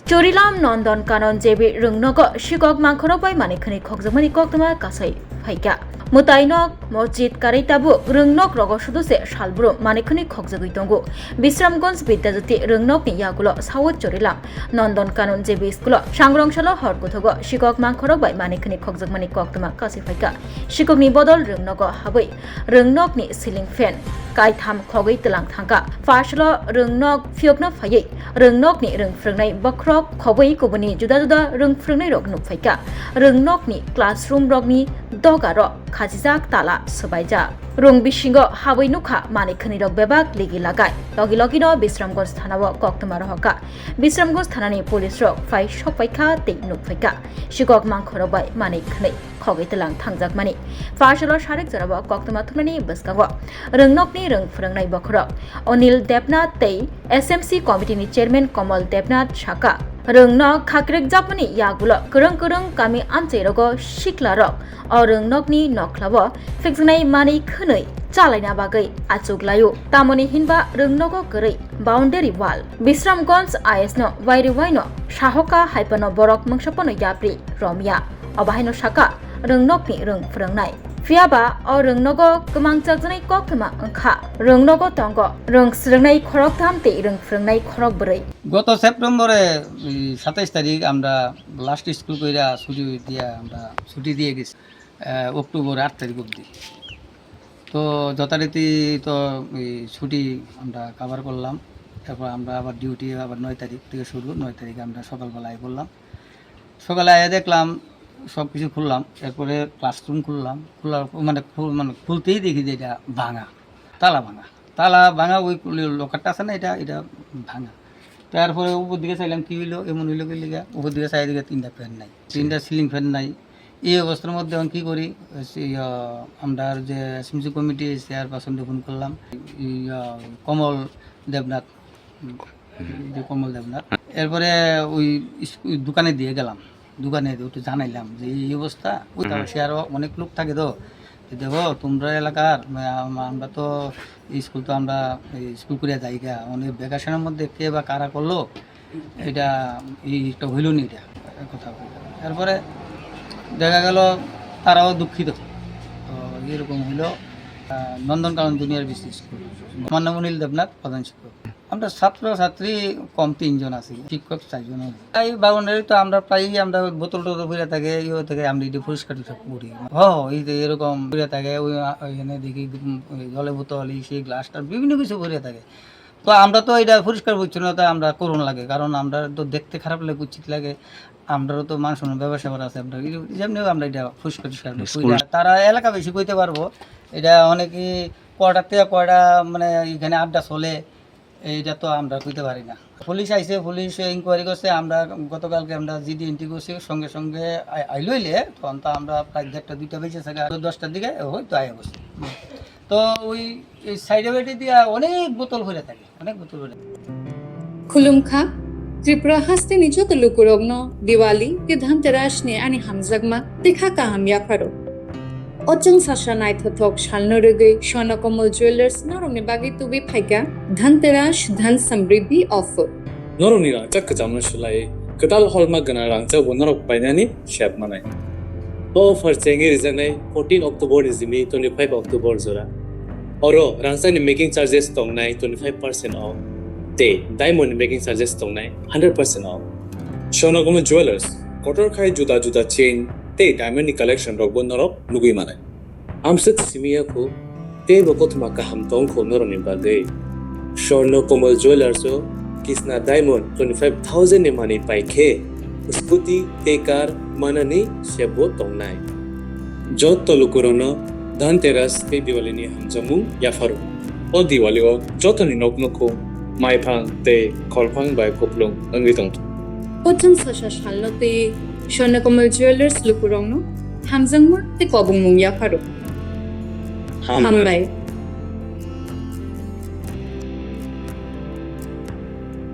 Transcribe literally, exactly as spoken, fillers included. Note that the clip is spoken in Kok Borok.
Churilam Nondon Kanon J B rwngnogo sikok mangkhorok bai manwi khwnwi khokjakmani koktwma kasai phaikha. Mwtainok, mosjid karwi tabuk rwngnok rogo sudu se salbrum manwi khwnwi khokjagwi tongo. Bisramganj Vidyajyoti rwngnokni yagulo South Churilam Nondon Kanon J B school-o sangrongsalo hor kuthugo sikok mangkhorok bai manwi khwnwi khokjakmani koktwma kasai phaikha. Sikokni bodol rwngnogo habwi rwngnokni ceiling fan kaitham khogwi twlang thangkha. Pharsalo rwngnok phiyokna phaiwi rwngnokni rwng phrwngnai bokhorok khobwi kubuni juda juda rwng phrwngnairok nukphaikha. Rwngnokni classroom rokni dogarok khachijak tala swbaijak. Rwng bisingo habwi nukha manwi khwnwirok bebak ligi lagai. Logi logino Bisramganj thanao koktwma rohorkha. Bisramganj thanani police rok phai sokpaikha tei nukphaikha. Sikok mangkhorok bai manwi khwnwi khogwi twlang thangjakmani. Pharsalo sarik jorao koktwma thumnani bwskango rwngnokni rwng phrwngnai bokhorok Anil Debnath tei S M C committee ni chairman Kamal Debnath sakha, rwngno khakrekjakmani yagulo kwrwng kwrwng kami amchairogo siklarok o rwngnokni nokhlao phikjaknai manwi khwnwi chalaina bagwi achuk laio. Tamoni hinba rwngnogo kwrwi boundary wall. Bisramganj I S no wairi waino sahoka haipano borok mungsa phano yapri romya. Obo haino sakha rwngnokni rwng phrwngnai. Phiyaba o rwngnogo kwmangchakjaknai koktwma wngkha. Rwngnogo tongo rwng srwngnai khoroktham tei rwng phrwngnai khorokbrwi. গত সেপ্টেম্বরে এই সাতাইশ তারিখ আমরা last school কইরা ছুটি দিয়া আমরা ছুটি দিয়ে গেছি, আহ, অক্টোবর আট তারিখ অবধি। তো যথারীতি তো এই ছুটি আমরা কভার করলাম। এরপর আমরা আবার ডিউটি আবার নয় তারিখ থেকে শুরু, নয় তারিখে আমরা সকালবেলা আই করলাম। সকালে আয়া দেখলাম সব কিছু খুললাম, এরপরে ক্লাসরুম খুললাম, খোলার মানে খুল-, মানে খুলতেই দেখি যে এটা ভাঙা, তালা ভাঙা, তালা ভাঙা, ওই লকারটা আছে না, এটা, এটা ভাঙা। তারপরে উপর দিকে চাইলাম কি হইলো, এমন হইলো কি লিগা, উপর দিকে চাই দিকে তিনটা ফ্যান নাই, তিনটা সিলিং ফ্যান নাই। এই অবস্থার মধ্যে এখন কি করি, ওই সে, ইয়া, আমরা যে এসএমসি কমিটি চেয়ারপারসনকে ফোন করলাম, ইয়া, কমল দেবনাথ, যে কমল দেবনাথ। এরপরে ওই ইস-, ওই দোকানে দিয়ে গেলাম, দোকানে একটু জানাইলাম যে এই অবস্থা। ওই তো হুম। সে আরো অনেক লোক থাকে তো, যে, "দেখো, তোমরা এলাকার, আম-, আমরা তো স্কুল তো আমরা এই স্কুল করে যাই গা, মানে ভ্যাকেশনের মধ্যে কে বা কারা করলো, এটা এই একটা হইলো নি এটা", কথা হইলো। এরপরে দেখা গেল তারাও দুঃখিত। তো এরকম হইলো, আহ, নন্দনকানন জুনিয়র বিসি স্কুল, মাননীয় অনিল দেবনাথ প্রধান শিক্ষক। আমরা ছাত্র ছাত্রী কম তিনজন আছি, শিক্ষক চারজন আছি। এই বাউন্ডারি তো আমরা প্রায়ই আমরা বোতল টোতল পড়ে থাকে, ইয়ে থাকে, আমরা এটা পরিষ্কার টরিষ্কার করি। হ, এই যে এরকম পড়ে থাকে, ওই, ওইখানে দেখি, উম, ওই জলের বোতল, এই সেই গ্লাসটা, বিভিন্ন কিছু পড়ে থাকে। তো আমরা তো এটা পরিষ্কার পরিচ্ছন্নতা আমরা করুন লাগে, কারণ আমরা তো দেখতে খারাপ লাগে, কুচ্ছিত লাগে, আমরারও তো মান সম্মান ব্যবসা করা আছে, আমরা এই, এই জন্য আমরা এটা পরিষ্কার টরিষ্কার করি। স্কুল তারা এলাকা বেশি কইতে পারবো, এটা অনেকে কয়টা থেকে কয়টা মানে এখানে আড্ডা চলে, এইটা তো আমরা কইতে পারি না। পুলিশ আইছে, পুলিশ ইনকোয়ারি করছে। আমরা গতকালকে আমরা জিডি এন্ট্রি করছি, সঙ্গে সঙ্গে আই-, আইলো ইলে, তখন তো আমরা প্রায় দেড়টা দুইটা বেজে থাকে, আর দশটার দিকে হয়তো আয়া করছে। তো ওই, এই সাইডে বাইডে দিয়ে অনেক বোতল ভরে থাকে, অনেক বোতল ভরে থাকে। Khulumkha, Tripura hasteni joto lukurokno Diwali tei Dhanteras ni ani hamjakma tei kha kaham yapharo. O chwng sasa naithothok salno rwgwi Swarna Kamal Jewellers norokni bagwi tubui phaikha Dhanteras Dhan Samriddhi offer. Norokni rangchak kwchamno swlaiwi kwtal holma gwnang rangchakbo norok painani sep manai. O offer chengwi rijaknai fourteen October ni simi twenty-five October jora. Oro rangchakni making charges tongnai twenty-five percent off tei diamond ni making charges tongnai hundred percent off. Swarna Kamal Jewellers, kotor khai juda juda chain tei diamond ni collection rokbo norok nugwi manai. Amswk simi ya kho, teibo kothoma kaham tong kho norokni bagwi. Swarna Kamal Jewellers o kisna diamond twenty-five thousand ni manwi pai khe, scooty tei car manani sebo tongnai. Joto lukurokno Dhanteras tei Diwali ni hamjakmung yapharo. O Diwali o jotoni nok nukhung maiphang tei kholphang bai kupulung wngwi tongthung. O chwng sasa salno tei Swarna Kamal Jewellers lukurokno hamjakma tei kobongmung yapharo. Hambai. Hambai.